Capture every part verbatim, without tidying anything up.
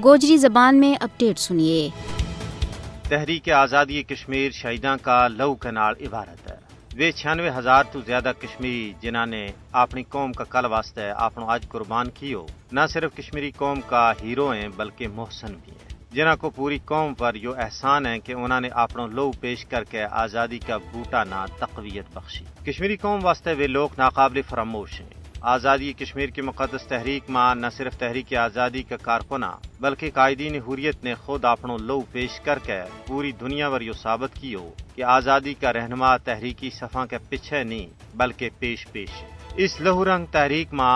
گوجری زبان میں اپڈیٹ سنیے۔ تحریک آزادی کشمیر شہیداں کا لہو کے نال عبارت ہے۔ ویہ چھیانوے ہزار تو زیادہ کشمیری جنہاں نے اپنی قوم کا کل واسطے اپنو اج قربان کیو، نہ صرف کشمیری قوم کا ہیرو ہیں بلکہ محسن بھی ہیں، جنہاں کو پوری قوم پر یوہ احسان ہیں کہ انہاں نے اپنو لہو پیش کر کے آزادی کا بوٹا نا تقویت بخشی۔ کشمیری قوم واسطے ویہ لوک ناقابل فراموش ہیں۔ آزادی کشمیر کی مقدس تحریک ما نہ صرف تحریک آزادی کا کارکناں بلکہ قائدین حریت نے خود اپنو لہو پیش کر کے پوری دنیا پر یوہ ثابت کیو کہ آزادی کا رہنما تحریکی صفاں کے پچھے نہیں بلکہ پیش پیش۔ اس لہو رنگ تحریک ما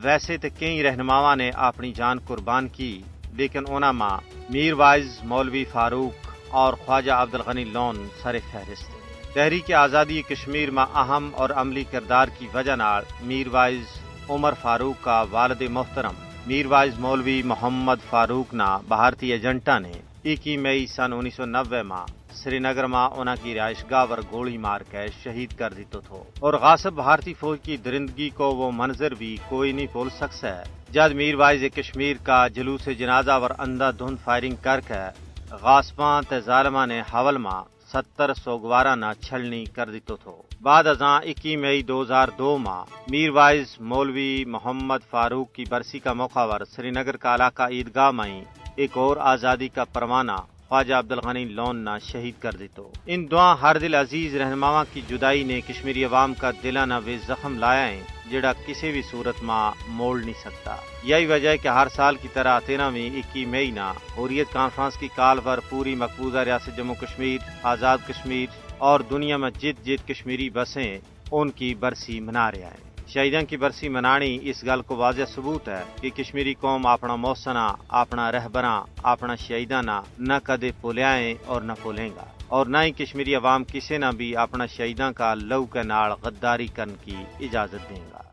ویسے تے کئی رہنماواں نے اپنی جان قربان کی، لیکن انہاں ما میر واعظ مولوی فاروق اور خواجہ عبدالغنی لون سر فہرست ہیں۔ تحریک آزادی کشمیر ما اہم اور عملی کردار کی وجہ نال میر واعظ عمر فاروق کا والد محترم میر واعظ مولوی محمد فاروق نا بھارتی ایجنٹاں نے اکی مئی سن انیس سو نوے ما سری نگر ما انہاں کی رہائش گاہ پر گولی مار کے شہید کر دیتو تھو۔ اور غاصب بھارتی فوج کی درندگی کو وہ منظر بھی کوئی نہیں بھول سکسے، جد میر واعظ کشمیر کا جلوس جنازہ پر اندھا دھند فائرنگ کر کے غاصباں تے ظالماں نے حول ما ستر سوگواراں نا چھلنی کر دیتو تھو۔ بعد ازاں اکی مئی دو ہزار دو ما میر واعظ مولوی محمد فاروق کی برسی کا موقع پر سری نگر کا علاقہ عیدگاہ مائی ایک اور آزادی کا پروانہ خواجہ عبدالغنی لون نا شہید کر دیتو۔ ان دواں ہر دل عزیز رہنماواں کی جدائی نے کشمیری عوام کا دلاں نا ویہ زخم لایا ہیں، جیڑا کسے وی صورت ما موڑ نہیں سکتا۔ یہی وجہ ہے کہ ہر سال کی طرح تیرہ ویں اکی مئی نا حریت کانفرنس کی کال پر پوری مقبوضہ ریاست جموں کشمیر، آزاد کشمیر اور دنیا ما جت جت کشمیری بسیں ان کی برسی منا رہیا ہیں۔ شہیداں کی برسی منانی اس گل کو واضح ثبوت ہے کہ کشمیری قوم اپنا محسناں، اپنا رہبراں، اپنا شہیداں نا نہ کدے پولیائیں اور نہ پولیں گا، اور نہ ہی کشمیری عوام کسے نا بھی اپنا شہیداں کا لہو کے نال غداری کرن کی اجازت دیں گا۔